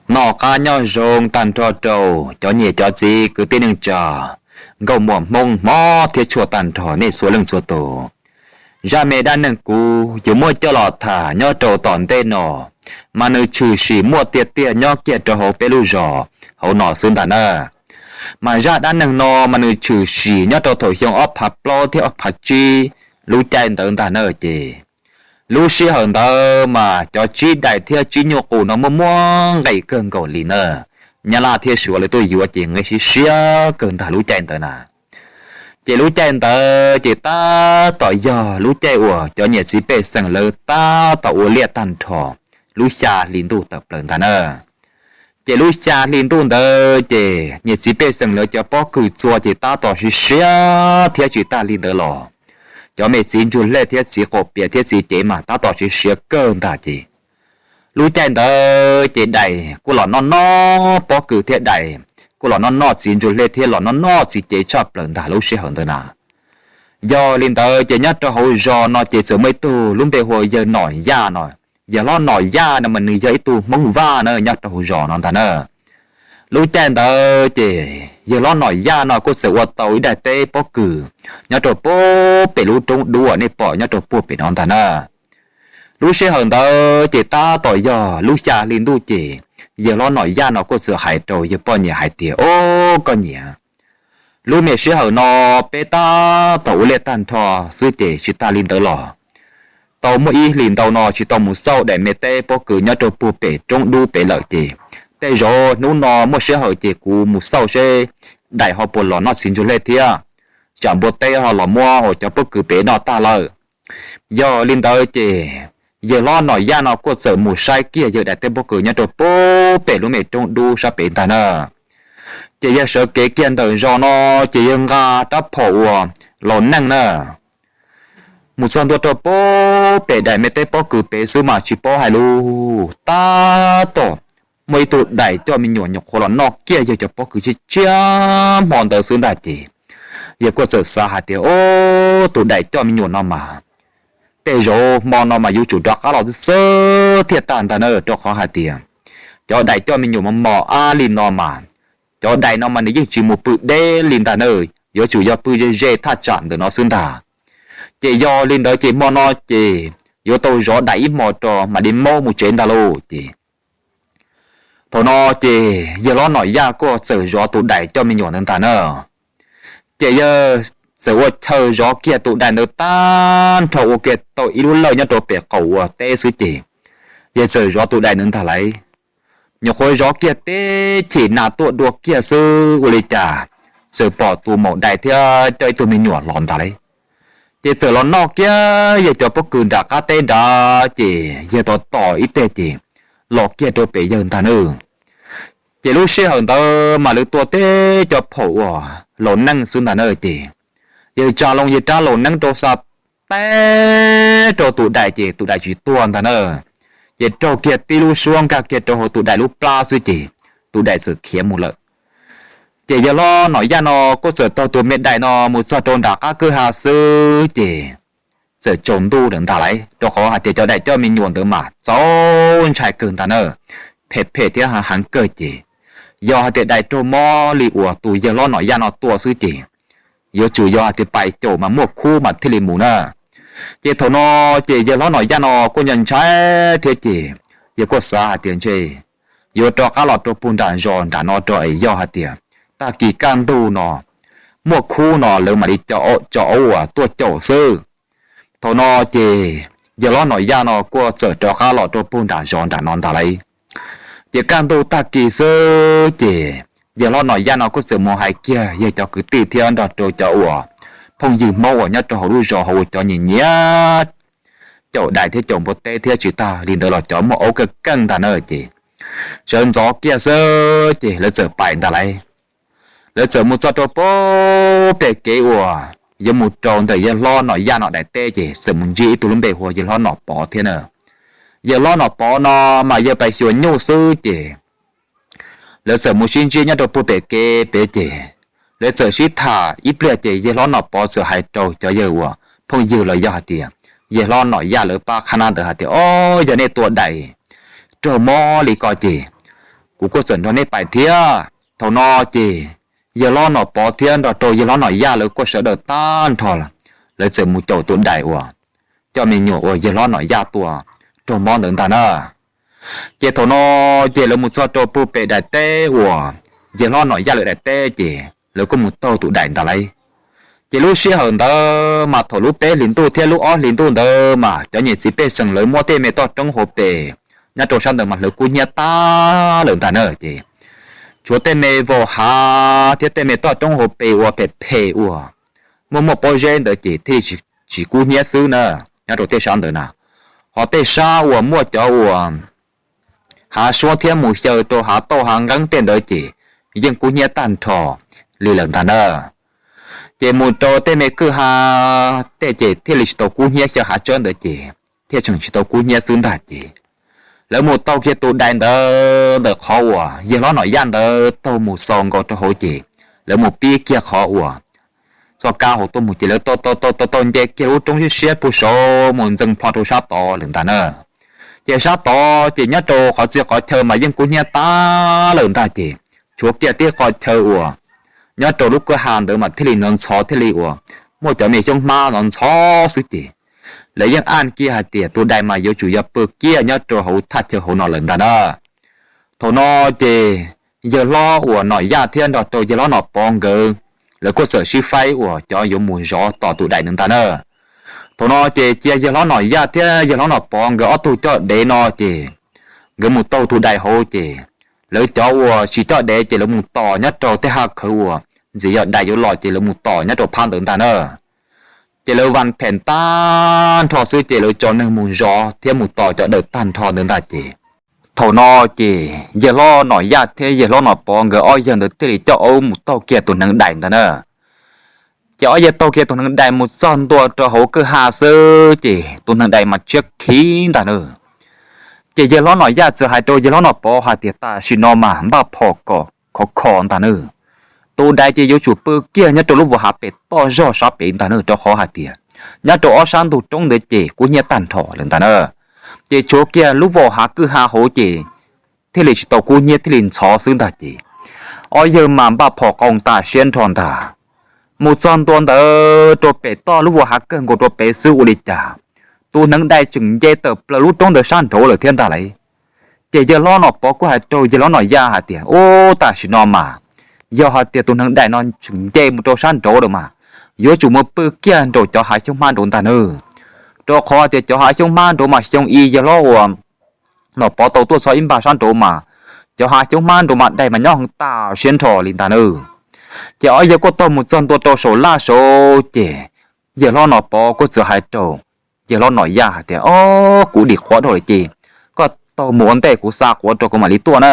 Noj qab nyob zoo tag nrho rau cov niam cov txiv kwv tij neej tsa, nkauj muam Hmoob hmov thiab tshua tag nrho nej txhua leej txhua tus. Zaj me dab neeg kuv yuav muab coj los tham nyob rau tom ntej no, mas nws tshwm sim muaj tiag tiag nyob kiag rau hauv peb lub zos hauv no xwb ntag na. Mas zaj dab neeg no mas nws tshwm sim nyob rau thaum xyoo ob phav plaub thiab ob phav tsib lub caij ntawd ntag na ces lub sij hawm ntawd mas cov tsib dais thiab tsib nyuj qus no muaj muab nqis kawg nkaus li na. Nyab Laj thiab Suav lawv tuaj yuav ces nqis siab siab kawg ntag lub caij ntawd na. Ces lub caij ntawd ces tab tom yog lub caij uas cov niam txiv pej xeem lawv tab tom ua liaj tag nrho lub xya hli ntuj tawm plaws ntag na. Ces lub xya hli ntuj ntawd ces niam txiv pej xeem lawv cov pob kws txua ces tab tom siav siav thiab tsis tag li ntawd los cov me txiv ntsuag hlej thiab txiv qaum pias thiab txiv cev mas tab tom siav siav kawg ntag ces lub caij ntawd ces dais kuj los noj noj pob kws thiab dais kuj los noj noj txiv ntsuag hlej thiab los noj noj txiv cev tshaj plaws ntag lub sij hawm ntawd na. Yog li ntawd ces nyob rau hauv zos no ces txawm muaj ib tug lub npe hu ua yawg Nom Yaj no. Yawg hlob Nom Yaj no mas nws yog ib tug Hmoob Vaj na nyob rau hauv zos no ntag na. Lub caij ntawd ces yawg hlob Nom Yaj no kuj txawm ua tau ib daim teb pob kws nyob rau puag pem lub roob dub uas nej pom nyob rau puag pem no ntag na. Lub sij hawm ntawd ces tab tom yog lub xya hli ntuj ces yawg hlob Nom Yaj no kuj txawm hais rau yawg poj niam hais tias, Au, koj niam, lub me sij hawm no peb tab tom ua liaj tag nrho xwb ces tsis tag li ntawd los tau muaj ib hlis ntau no tsis tau mus xauj daim me teb pob kws nyob rau puag pem roob dub pem lawm ces tej zaum hnub no muaj sij hawm ces kuv mus xauj seb dais ho puas los noj txiv ntsuag hlej thiab tsam npua teb ho los muab uas cov pob kws pem noj tag lawm. Yog li ntawd ces yawg hlob Nom Yaj no kuj txawm mus saib kiag yawg daim teb pob kws nyob rau puag pem lub me roob dub sab pem ntag na. Ces yawg sawv kev kiag ntawm zos no ces yawg nqa rab phom uas laus neej na mus txog ntua rau puag pem daim me teb pob kws pem xwb mas tsis paub hais lus tab tom muaj ib tug dais coj me nyuam nyuam qhuav los noj kiag yawg cov pob kws tshiab tshiab hmo ntawd xwb ntag ces yawg kuj txawm xav hais tias, Au, tus dais coj me nyuam no mas tej zaum hmo no mas yuav tsum rov qab los xwb thiaj tag ntag na, rau qhov hais tias cov dais coj me nyuam mos mos ab li no mas cov dais no mas nws yeej tsis mus pw deb li ntag na, yuav tsum yog pw ze ze thaj tsam ntawm no xwb ntag. Ces yog li ntawd ces hmo no ces yuav tau zov dais ib hmo rau mam li maub mus tsev ntag lauj ces thaum no ces yawg hlob Nom Yaj kuj txawm zov tus dais coj me nyuam ntawd ntag na. Ces yawg txawm ua chaw zov kiag tus dais ntawd tag nrho ua kiag tau ib lub lawj nyob rau pem qaum uas teb xwb ces yawg txawm zov tus dais ntawd ntag lauj. Nyuam qhuav zov kiag teb chim nas tuaj dua kiag xwb ua li cas txawm pom tus maum dais thiab coj ib tug me nyuam los ntag lauj. Ces txawm los noj kiag yawg cov pob kws nram qab teb nrad ces yawg tos tos ib teg ces los kiag rau pem yawg ntag na. Ces lub sij hawm ntawd mas lawv tua teb cov phaum uas laus neej xwb ntag na ces yawg tsa loo yawg rab laus neeb rau xa teb rau tus dais ces tus dais tsis tuag ntag na. Ces raug kiag tib lub suab nkag kiag rau hauv tus dais lub plab xwb ces tus dais txawm khiav mus lawm. Ces yawg hlob Nom Yaj no kuj txawm taug tus me dais no mus txog rau nram qab kwj ha xwb ces txawm tsaus ntuj lawm ntag lauj, rau qhov hais tias cov dais coj me nyuam ntawd mas txaus ntshai kawg ntag na, phem phem thiab heev kawg ces yog hais tias dais raug mob li uas tus yawg hlob Nom Yaj no tua xwb ces yuav tsum yog hais tias pais caum mas muaj khub mas thiaj li mus na. Ces thaum no ces yawg hlob Nom Yaj no kuj ntshai ntshai thiab ces yawg kuj xav hais tias ntshe yuav rov qab los rau puag nram zos nram no rau es yog hais tias tag kis kaj ntug no muaj khub no lawv mam li tso aub uas tuaj caum xwb. Thaum no ces yawg hlob Nom Yaj no kuj txawm rov qab los rau puag nram zos nram no ntag lauj. Ces kaj ntug tag kis xwb ces yawg hlob Nom Yaj no kuj txawm mus hais kiag yawg cov kwv tij thiab nrog rau cov uas phooj ywg Hmoob uas nyob rau hauv lub zos hauv uas cov nyiam nyiam caum dais thiab caum npua teb thiab tsis tag li ntawd los cov muaj aub keej keej ntag na ces sawv ntxov kiag xwb ces lawv txawm pais ntag lauj. Lawv txawm mus txog rau puag pem kev uas yuav mus rau ntawm yawg hlob Nom Yaj no daim teb ces txawm mus ntsib ib tug lub npe hu ua yawg hlob Nom Pov thiab na. Yawg hlob Nom Pov no mas yawg pais xyuas nyuj xwb ces lawv txawm mus sib ntsib nyob rau puag pem kev pem ces lawv txawm sib tham ib pliag ces yawg hlob Nom Pov txawm hais rau cov yawg uas phooj ywg los yog hais tias yawg hlob Nom Yaj lawv pab qhab nab ntawd hais tias, Ob, yog nej tua dais raug mob li ko ces kuv kuj txawm nrog nej pais thiab. Thaum no ces yawg hlob Nom Pov thiab nrog rau yawg hlob Nom Yaj lawv kuj sawv daws tag nrho, lawv txawm mus caum tus dais uas coj me nyuam uas yawg hlob Nom Yaj tua raug mob ntawd ntag na. Ces thaum no ces lawv mus txog rau puag pem daim teb uas yawg hlob Nom Yaj lawv daim teb ces lawv kuj mus taug tus dais ntag lauj. Ces lub sij hawm ntawd mas thaum lub peb hlis ntuj thiab lub ob hlis ntuj ntawd mas cov niam txiv pej xeem lawv muab tej me toj roob hauv pes nyob rau sab ntawd mas hlawv kub hnyiab tag lawm ntag na. Ces tshuav tej me vau hav thiab tej me toj roob hauv pes uas phem phem uas muaj muaj pob zeb ntawd ces thiaj tsis kub hnyiab xwb na, nyob rau tej sab ntawd na. Ho tej sab uas muaj cov uas hav suab thiab mus xyaw rau hav tauj hav nqeeb tej ntawd ces yeej kub hnyiab tag nrho li lawm ntag na. Ces mus rau tej me kwj ha tej ces thiaj li tsis tau kub hnyiab, xyaw hav tsawb ntawd ces thiaj tseem tsis tau kub hnyiab xwb ntag. Ces lawv mus taug kiag tus dais ntawd ntawm qhov uas yawg hlob Nom Yaj ntawd taug mus xaus nkaus rau hauv ces lawv mus pib kiag qhov uas txoj kab hauv tuaj mus ces lawv taug taug taug taug nce kiag lub roob siab siab puag saud mus ntxees plho rau sab tod lawm ntag na. Ces sab tod ces nyob rau qhov txhia qhov chaw mas yeej kub hnyiab tag lawm ntag ces tshuav kiag tib qho chaw uas nyob rau lub kwj ha ntawd mas thiaj li ntxhov ntxhov thiaj li uas muaj cov me xyoob hmab ntxhov ntxhov xwb ces lawv yeej aj kiag hais tias tus dais mas yuav tsum yog pw kiag nyob rau hauv thaj chaw hauv no lawm ntag na. Thaum no ces yawg hlob uas Nom Yaj thiab nrog rau yawg hlob Nom Pov nkawd, lawv kuj txawm sib faib uas cov yuav mus zov tos tus dais ntawd ntag na. Thaum no ces cia yawg hlob Nom Yaj thiab yawg hlob Nom Pov nkawd ob tug coj dev no ces nkawd mus taug tus dais hauv ces lawv cov uas tsis coj dev ces lawv mus tos nyob rau tej ha khawv uas ntxim yog dais yuav los ces lawv mus tos nyob rau phab ntawd ntag na. Ces lawv vas phem tag nrho xwb ces lawv tso neeg mus zov thiab mus tos cov dawm tag nrho ntawd ntag ces thaum no ces yawg hlob Nom Yaj thiab yawg hlob Nom Pov nkawd ob yawg ntawd thiaj li coj aub mus taug kiag tus hneev dais ntag na. Ces ob yawg taug kiag tus hneev dais mus txog ntua rau hauv kwj ha xwb ces tus hneev dais mas tshiab khiv ntag na. Ces yawg hlob Nom Yaj txawm hais rau yawg hlob Nom Pov hais tias tam sim no mas npaj phom kom khov kho ntag na. Tus dais ces yuav tsum pw kiag nyob rau lub vau hav pem toj zog sab pem ntag na, rau qhov hais tias nyob rau ob sab ntug roob ntawd ces kub hnyiab tag nrho lawm ntag na. Ces tshuav kiag lub vau hav kwj ha hauv ces thiaj li tsis tau kub hnyiab thiaj li ntxhov xwb ntag ces ob yawg mas npaj phom qoo tas siab nrho ntag. Mus txog ntua ntawd rau pem toj lub vau hav kawg nkaus rau pem xwb ua li cas tus hneev dais tseem nce tawm plaws lub roob ntawd sab nraud lawm thiab ntag lauj. Ces yawg hlob Nom Pov kuj hais rau yawg hlob Nom Yaj hais tias ub tam sim no mas yog hais tias tus hneev dais no tseem nce mus rau sab nraud lawm mas yuav tsum mus pw kiag nraum cov hav xyoob hmab nraud ntag na. Rau qhov tias cov hav xyoob hmab nraud mas xyoo ib yawg hlob uas Nom Pov tau tuaj txog ib npag sab nraud mas cov hav xyoob hmab nraud mas dais mas nyob heev tas siab nrho li ntag na. Ces ob yawg kuj taug mus txog ntua rau saum laj saud ces yawg hlob Nom Pov kuj txawm hais rau yawg hlob Nom Yaj hais tias ob kuv dim quav dhau lawm ces koj taug mus ua ntej kuv xa quav rau kuv mam li tuaj na.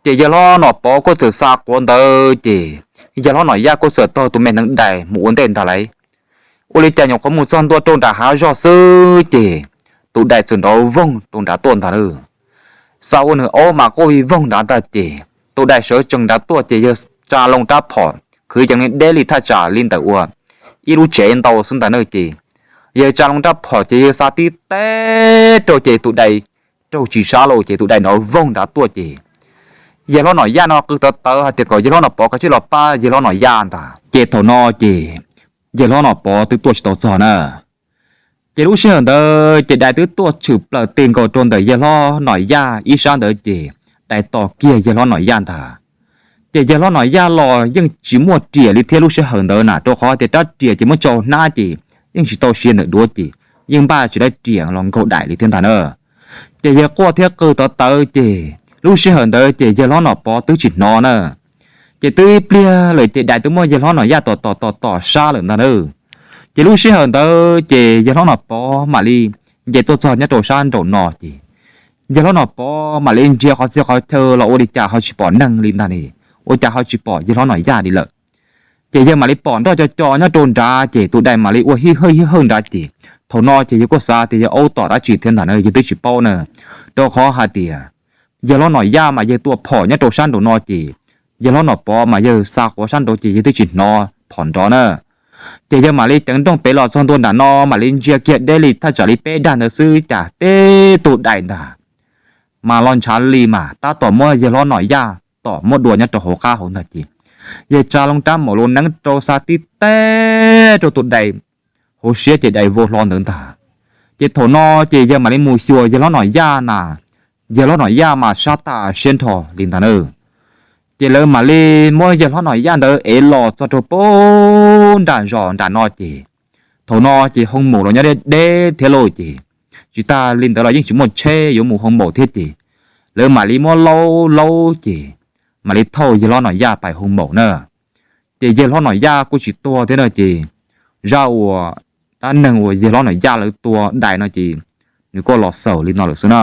Ces yawg hlob Nom Pov kuj txawm xa quav ntawd ces yawg hlob Nom Yaj kuj txawm taug tus me hneev dais mus ua ntej ntag lauj. Ua li cas nyuam qhuav mus txog ntua rau nram hav zog xwb ces tus dais txawm nrov voog rau nrad tuaj ntag lauj. Xa ua nws aub mas quaj vij voog nrad ntag ces tus dais sawv tsees nrad tuaj ces yawg tsa loo rab phom khwv yees li deb li thaj tsam li ntawm uas ib lub tsev ntau xwb ntag na ces yawg tsa loo rab phom ces yawg xa tib teb rau ces tus dais raug tsis sab lauj ces tus dais nrov voog nrad tuaj ces yawg hlob Nom Yaj no qw tawv tawv hais tias kom yawg hlob Nom Pov kav tsij los pab yawg hlob Nom Yaj ntag. Ces thaum no ces yawg hlob Nom Pov twb tuaj tsis tau txog na. Ces lub sij hawm ntawd ces dais twb tuaj tshwm plaws ti nkaus rau ntawm yawg hlob Nom Yaj ib sab ntawd ces dais tos kiag yawg hlob Nom Yaj ntag. Ces yawg hlob Nom Yaj los yeej tsis muaj riam li thiab lub sij hawm ntawd na, rau qhov tias rab riam ces muab tso hnab ces yeej tsis tau sia ntawm duav ces yeej npaj tsis dab riam los nkaug dais li thiab ntag na. Ces yawg quaj thiab qw tawv tawv ces lub sij hawm ntawd ces yawg hlob Nom Pov twb tsis hnov na. Ces twb ib pliag lawm ces dais twb muab yawg hlob Nom Yaj tom tom tom tom sab lawm ntag na. Ces lub sij hawm ntawd ces yawg hlob Nom Pov mam li nce tuaj txog nyob rau sab nraum no ces yawg hlob Nom Pov mam li ntsia qhov txhia qhov chaw los ua li cas ho tsis pom neeg li ntag ne, ua cas ho tsis pom yawg hlob Nom Yaj li lawm. Ces yawg mam li pom nroj co co nyob rau nrad ces tus dais mam li ua hij hawj hij hawj nrad ces thaum no ces yawg kuj xav tias yog aub tom dab tsi thiab ntag na, yawg twb tsis paub na. Rau qhov hais tias yawg hlob Nom Yaj mas yawg tua phom nyob rau sab nraum no ces yawg hlob Nom Pov mas yawg xa quav sab nraud ces yawg twb tsis hnov phom nrov na. Ces yawg mam li ceev nrooj pem los txog ntua nram no mam li ntsia kiag deb li thaj tsam li peb dag ntawd xwb cas tib tug dais ntag mas los ntshav li mas tab tom muab yawg hlob Nom Yaj tom muab dua nyob rau hauv qab hauv ntag ces yawg tsa loo rab maum loo neeb rau xa tib teg rau tus dais hauv siab ces dais vau hlo ntawd ntag. Ces thaum no ces yawg mam li mus xyuas yawg hlob Nom Yaj na, yawg hlob Nom Yaj mas sab tag siab nrho li ntag na. Ces lawv mam li muab yawg hlob Nom Yaj ntawd ev los txog rau pem nram zos nram no ces thaum no ces hoo maum los nyob deb deb thiab lauj ces tsis tas li ntawd los yeej tsis muaj tsheb yuav mus hoo maum thiab ces lawv mam li muab laub laub ces mam li thauj yawg hlob Nom Yaj pais hoo maum na. Ces yawg hlob Nom Yaj kuj tsis tuag thiab na ces zaj uas dab neeg uas yawg hlob Nom Yaj lawv tua dais no ces nws kuj los xaus li no lawm xwb na.